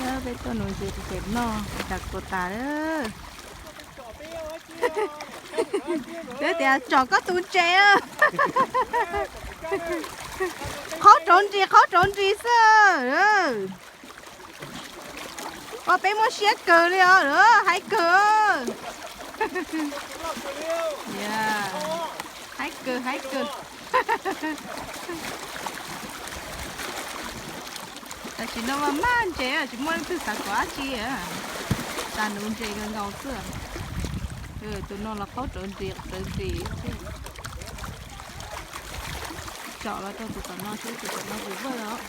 Peb tuaj nuv ntses pem noj tas kuv tas lawm. Peb tias tsom koj tus ntses. Qhaub rauv nris, qhaub rauv nris xwb. Ua peb muaj siab kawg li os, haib kawg. Haib kawg, haib kawg. Tam sim no mas maj ntses tsis muaj leej twg xav kom dab tsi, tas nuv ntses nkaus nkaus xwb. Tus no los qhaub rauv nris rauv nris. Tsom los rau tus tom no seb tus tom no puas vwj os.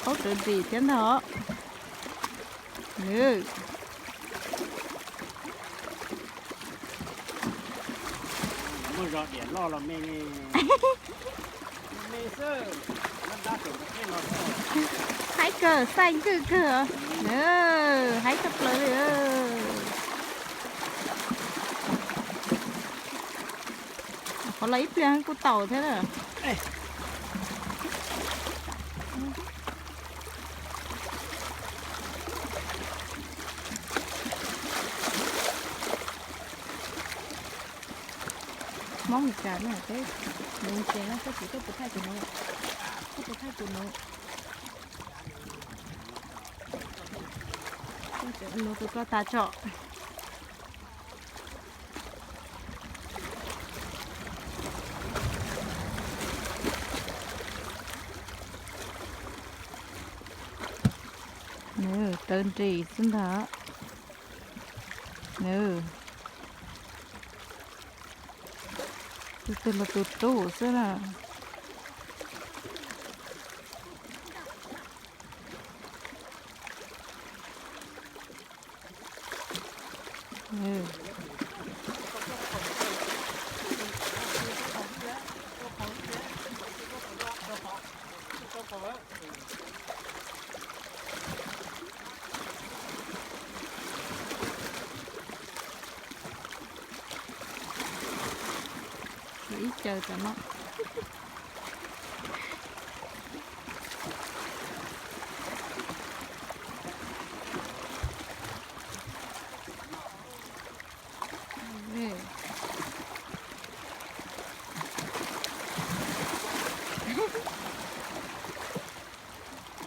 Qhaub rauv nris thiab ntag os. Nws muaj zog diam loj los me me xwb. Haib kawg, xaij nkwj kawg. Haib tshaj plaws li. Qhov los ib pliag kuj tau thiab na. Hmoob Meskas na, peb nuv ntses no koj txiv tuaj puas thaij kuv nuv, tuaj puas thaij kuv nuv. Nuv kuv koj tas tso. Nws rauv nris xwb ntag. Nws, tus twg los tus rub xwb na. Ib caws tom no.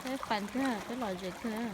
Peb fais kawg, peb lom zem kawg.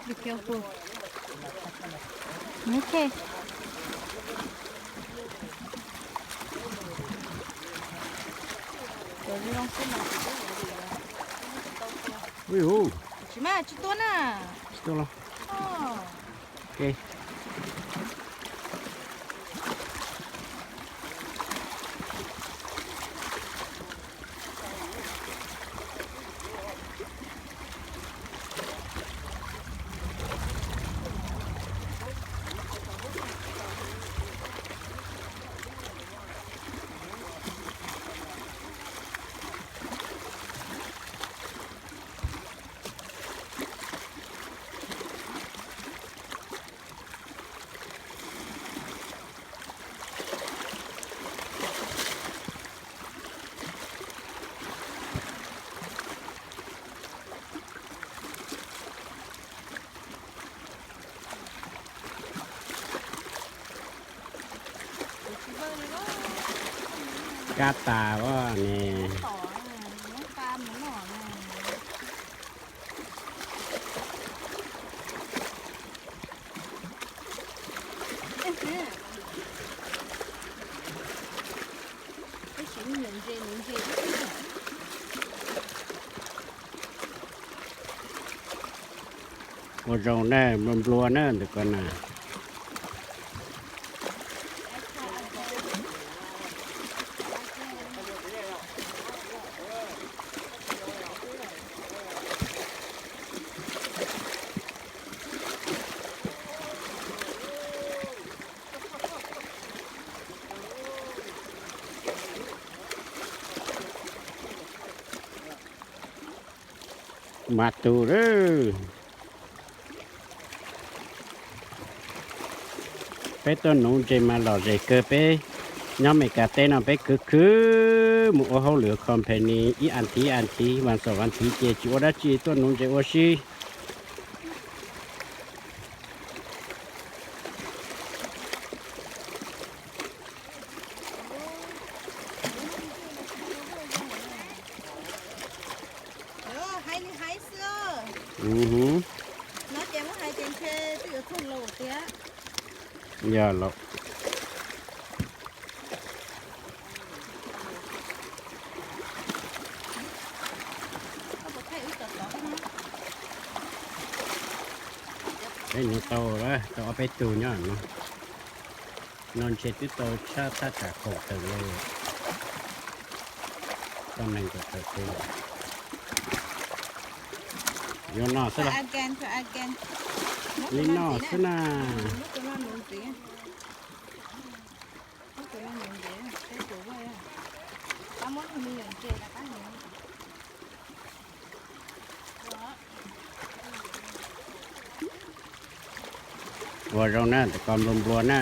Be careful. Okay. Ui hu. Tsis mas tsis tuaj na. Tsis tuaj los. Ok. Kab tas ne. Zoo na, nplua nplua na ntawm ko na. Mas tus lawm. Peb tuaj nuv ntses mas lom zem kawg. Peb nyob Meskas teb no peb khwv khwv mus ua hauj lwm company ib as thiv ib as thiv, vas xaum vas thiv ces tsis ua dab tsi, tuaj nuv ntses ua si. Yog lawm. Peb nuv tau, tau ob peb tug nyob no. No ntshe twb tau tshab thaj tsam kaum tawm li, tau nees nkaum tawm li. Yuav noj xwb los? Li noj xwb na. Ua zoo na, tus ko nplua nplua na.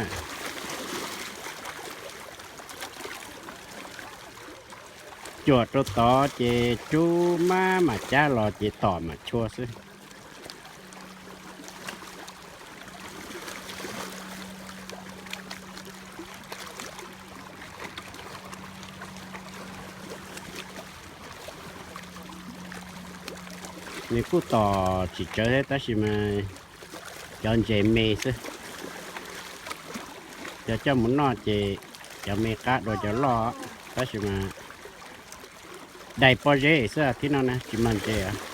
Cuam rau tod ces cub mab mam cab los ces tom mam chua xwb. Nws kuj tom tsis tsawg thiab tab sis mas cov ntses me xwb. Cov coj mus noj ces cov me qab dua cov loj, tab sis mas dai pob zeb xwb, thib no na tsis mag ntses.